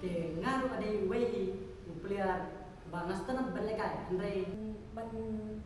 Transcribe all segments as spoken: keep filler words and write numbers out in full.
Te nga ruh ka dei uwei hi u player ba nga sngewtynnat ban lehkai, hynrei ban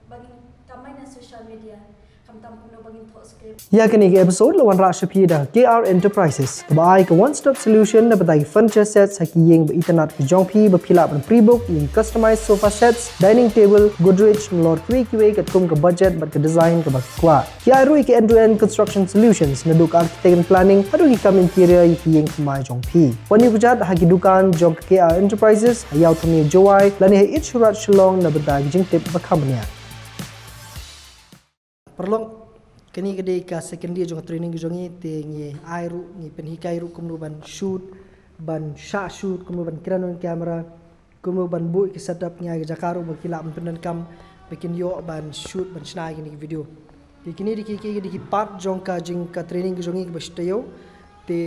ban kamai na social media. Khamtam kumno ba ngin thoh script. Ïa kane ka episode la wanrah sha phi da K R Enterprises, kaba ai ka one stop solution na bynta ki furniture sets ha ki ïing ba itynnat ki jong phi, ba phi lah ban pre-book ïa ki customized sofa sets, dining table, Godrej, nalor kiwei kiwei katkum ka budget bad ka design kaba phi kwah. Ki ai ruh ïa ki end to end construction solutions, naduh ka architect and planning haduh ki kam interior ïa ki ïing thymmai jong phi. Wan ïakajia ha ki dukan jong ka K R Enterprises ha Ïew Thmie, Jowai, lane ha Eat Shoe Raj Shillong na bynta ki jingtip ba kham bniah. Paralok, kane ka dei ka second day jong ka training ka jong ngi, te ngi ai ruh, ngi pynhikai ruh kumno ban shoot, ban shah shoot, kumno ban kren on camera, kumno ban buh ïa ka setup, ngi ai ka jaka ruh ba ki lah ban pyndonkam, ba kin ïoh ban shoot, ban shna ïa kine ki video. Te kine dei ki, ki, dei ki part jong ka jing ka training ka jong ngi kaba shi taïew. Te,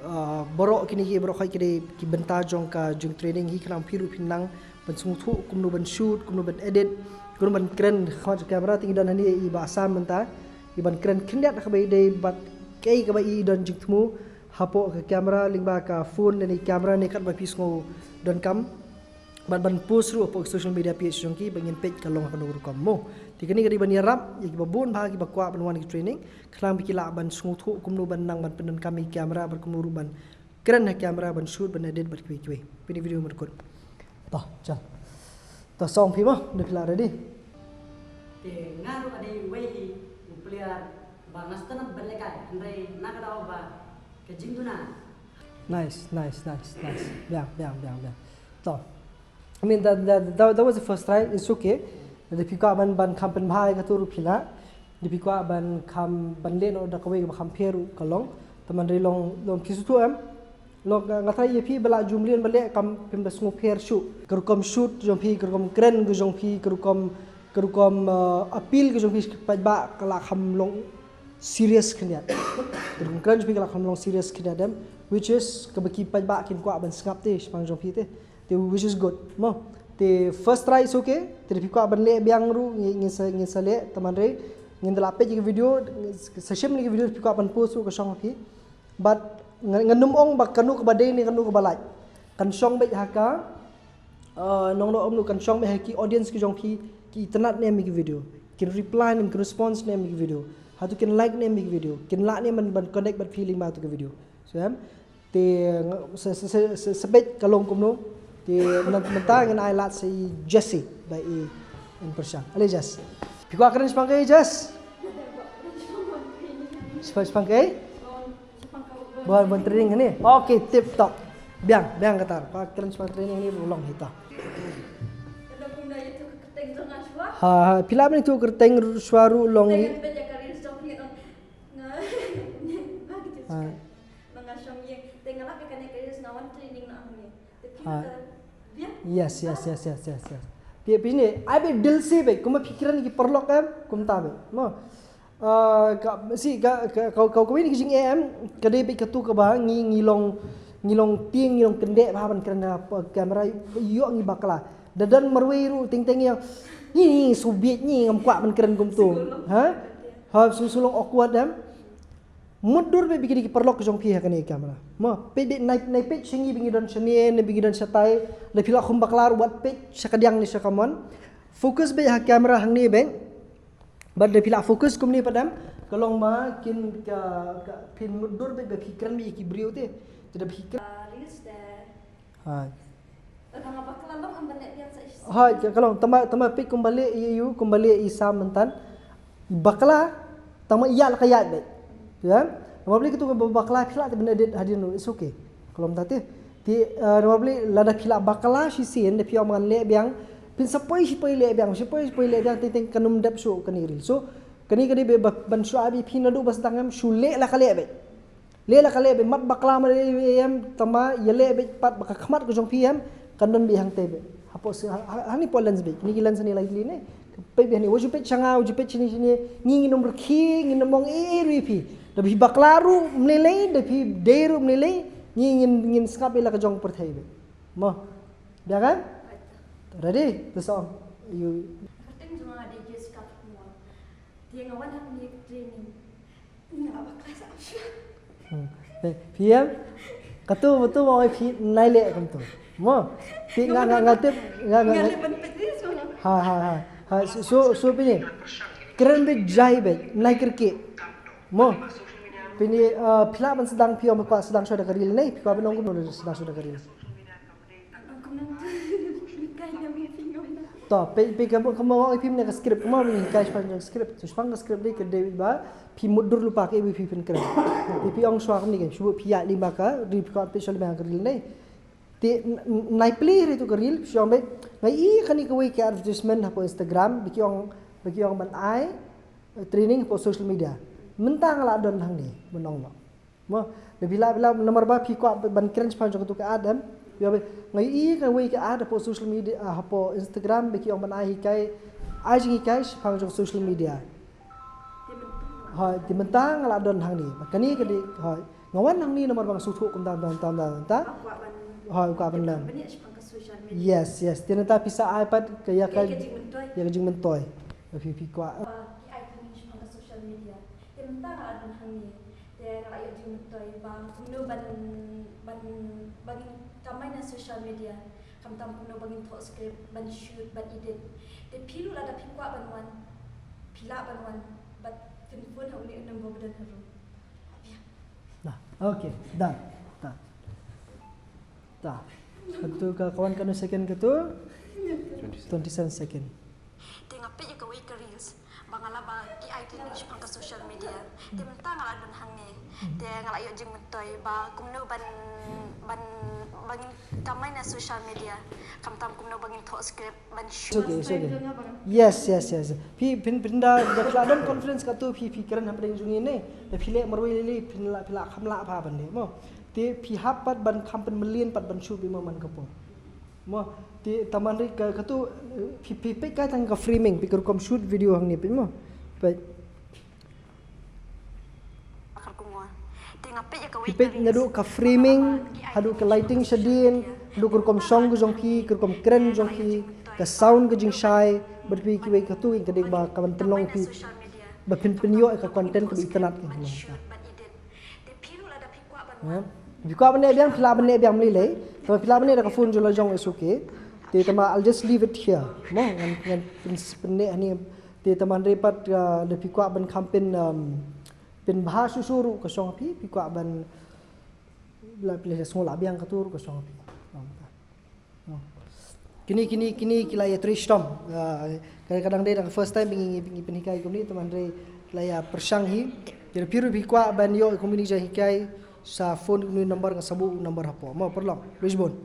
ah, baroh kine ki, baroh khoit ki dei ki bynta jong ka jing training hi, khnang phi ruh phin nang ban sngewthuh kumno ban shoot, kumno ban edit, kumno ban kren ha khmat jong camera. Te ngi don hangne i Bah Sam mynta, i ban kren khyndiat kaba i dei bad kaei kaba i don jingthmu hapoh ka camera, lyngba ka phone lane camera ne katba phi sngew donkam. Bad ban post ruh hapoh social media page jong ki ba ngin peit ka long ha kano ka rukom mo. Te kane ka dei ban ïarap ïa kiba bun bha kiba kwah ban wan ki training, khnang ba ki lah ban sngewthuh kumno ban nang ban pyndonkam ïa ki camera bad kumno ruh ban kren ha camera, ban shoot, ban edit bad kiwei kiwei. Peit ïa ki video myrkut. To, chal. To, song phi mo, da phi la ready. Te nga ruh ka dei uwei hi u player ba nga sngewtynnat ban lehkai, hynrei na ka daw ba ka jingduna. Nice, nice, nice, nice. Biang, biang, biang, biang. To. I mean, that, that, that, that was the first try. It's okay. Lada phi kwah ban, ban kham pynbha ïa kato ruh phi lah. Lada phi kwah ban kham, ban leh noh da kawei kaba kham pher ruh ka long. Tangba hynrei long, long phi sngewthuh em. Long, nga tharai ïa phi ba lah ju mlien ba leh kam, phim da sngewpher shuh. Ka rukom shoot ka jong phi, ka rukom kren ka jong phi, ka rukom, ka rukom, uh, appeal ka jong phi sha ki paidbah ka lah kham long serious khyndiat. Ka rukom kren jong phi ka lah kham long serious khyndiat em, which is kaba ki paidbah kin kwah ban sngap te shaphang jong phi te. Te, which is good mo. Te first try is okay. Te lada phi kwah ban leh biang ruh ngi, ngin sa, ngin sa leh, tangba hynrei ngin da lah peit ïa ka video, sa shim ïa ka video, lada phi kwah ban post ruh ka shong ha phi. But ngan, ngan ym ong ba kano kaba dei ne kano kaba lait. Kan shong beit ha ka, uh, nongno umno, kan shong beit ha ki audience ki jong phi, ki itynnat ne em ïa ki video, kin reply ne em, kin response ne em ïa ki video, hato kin like ne em ïa ki video, kin lah ne em ban, ban connect bad phi lyngba kato ka video. So em, te nga, sa, sa, sa, sa, sa beit ka long kumno. Te myn-, mynta ngan ai lad sha i Jesse ba i in pyrshang. Ale Jess. Phi kwah kren shaphang kaei Jess? Shaphang, shaphang kaei? Ban, ban training hangne. Okay, tip top. Biang, biang kata. Kwah kren shaphang training hangne ruh long hi ta. Ha, ha, phi lah ban ïathuh kyrteng shuwa ruh long hi. Ha. Yes, yes, yes, yes, yes, yes. Phi, phi ne, ai beit dil sih beit, kumba phi kren ki paralok em, kumta beit. Mo. Ah, ka, si, ka, ka, ka, ka, kawei na ki jingeh em, ka dei beit katu kaba, ngi, ngi long, ngi long tieng, ngi long kyndeh bha ban kren ha, pa, camera, ïoh ngi bakla. Da don marwei ruh, teng teng ïa, ngi, ngi, subiet ngi, ngam kwah ban kren kumtu. Ha? Ha, su, su long awkward em. Mutdur beit ba ki dei ki paralok ki jong phi ha kane ka camera. Mo, peit beit nai, nai peit sha ngi ba ngi don shane ne ba ngi don shatai, lada phi la khum bakla ruh wat peit sha kadiang ne sha kamon. Focus beit ha camera hangne beit. Bad lada phi la focus kumne pat em, ka long ba kin ka, ka phin mutdur beit ba phi kren beit ïa ki briew te. Te da phi kren. Hai. Hooid, ka, ka long, tangba, tangba peit kumba leh ïa u, kumba leh i Sam mynta. Bakla, tangba ïa la ka ïaid beit. Ïa? Namar balei katu kaba bakla phi lah te ban edit hadien ruh, it's okay. Ka long ta te. Te, eh, namar balei lada phi lah bakla shisien, da phi ong ngan leh biang, phin sa poi shi poi leh biang, shi poi shi poi leh biang, teng teng kan ym dep shuh kane ka reel. So, kane ka dei ba, ban shu ai beit phi naduh ba sdang em, shu leh la ka leh beit. Leh la ka leh beit, mat bakla mat em, tangba ïaleh beit pat ba ka khmat ka jong phi em, kan don beit hangtei beit. Hapoh si, ha, ha, hani poh lens beit, kine ki lens hani lai tylli ne. Peit beit hani, wat ju peit sha nga, wat ju peit shane shane, ngi ngin ym rkhie, ngin ym ong ei ei ruh ïa phi. Da phi bakla ruh ym lei lei, da phi dei ruh ym lei lei, ngi ngin, ngin sngap ïa la ka jong pyrthei beit. Mo. Biang kan? Ready? Te sa ong. Ïa. Kyrteng jong nga dei Jessica Kumar. Te nga wan ha kane ka training. Nga la bakla sa. Hmm. Eh, phi em? Katu betul mo phi nai leh kumtu. Mo. Phi nga nga nga tip nga nga. Ha ha ha. Ha so so pini. Kren bit jai bit nai kerki. Mo. Pini phi lah ban sdang phi ong ba kwah sdang shuwa da ka reel ne, phi kwah ban ong kumno sdang shuwa da ka reel. To phi phi ka mo ka mo phi ne ka script, ka mo phi ka script, script. To shpang ka script dei ka dei ba phi mutdur lypa ka ibu phi pynkren. Te phi ong shuwa kumne, shu phi ïa lyngba ka reel, phi kwah phi shu lyngba ka reel ne. Te nai plie re tu ka reel, phi ong ba nga i kane kawei ka advertisement hapoh Instagram, ba ki ong ba ki ong ban ai training hapoh social media. Mynta nga la don hangne, mynong no. Mo, da phi la phi la namar ba phi kwah ban kren shaphang jong katu ka ad em. Phi ong ba nga i kawei ka ad hapoh social media, hapoh Instagram, ba ki ong ban ai hikai, ai jinghikai shaphang jong social media. Hoi, te mynta nga la don hangne. Ba kane ka dei, hoi. Nga wan hangne namar ba nga sngewthuh kumta kumta kumta kumta. Hoi, kwah ban learn. Yes, yes. Te nangta phi sa ai pat ka ïa ka jingmyntoi. Ïa ka jingmyntoi. Ba phi phi kwah. Ba ki ai training shaphang ka social media. Te mynta nga la don hangne. Te nga la ïoh jingmyntoi ba kumno ban ban ban kamai na social media. Khamtam kumno ba ngin thoh script, ban shoot, ban edit. Te phi ruh lada phi kwah ban wan, phi lah ban wan, bad phin phone ha une u number ba don ha room. Ïa. Nah, okay, done. Ta. Ta. Katu ka kawan kanu second katu? Twenty seven second. Te nga peit ïa kawei ka reels ba nga la ba ki ai trending shaphang ka social media. Te mynta nga la don hangne. Te nga la ïoh jingmyntoi ba kumno ban ban ba ngin kamai na social media. Khamtam kumno ba ngin thoh script ban shoot. It's okay, it's okay. Yes, yes, yes. Phi phin phin da da phi la don confidence katu phi phi kren hapdeng jong ngi ne. Da phi leh marwei lei lei phin la phi la kham lah bha ban leh mo. Te phi hap pat ban kham pynmlien pat ban shoot beit mo man ka por. Mo, te tang hynrei ka katu phi phi peit ka tang ka framing, phi ka rukom shoot video hangne peit mo. Peit. Phi peit naduh ka framing, haduh ka lighting shadien, haduh ka rukom shong ka jong phi, ka rukom kren jong phi, ka sound ka jingshai, bad phi kiwei katu ka dei ba ka ban pynlong phi ba phin pynïoh ka content kaba itynnad ka. Phi kwah ban neh biang, phi lah ban neh biang mlei lei. Tangba phi lah ban neh da ka phone jong la jong, it's okay. Te tangba I'll just leave it here. Mo, ngan ngan pyn pyn neh hangne. Te tangba hynrei pat da phi kwah ban kham pyn pynbha shuh shuh ruh ka shong phi, phi kwah ban la phi la sngew lah biang katu ruh ka shong phi. Kine kine kine ki la ïa trei shitom. Ka dang dei da ka first time ba ngi ngi pynhikai kumne, tangba hynrei ki la ïa pyrshang hi. Te phi ruh phi kwah ban ïoh kumne jinghikai, sa phone kumne number, nga sa buh number hapoh. Mo, paralok, Brisbane.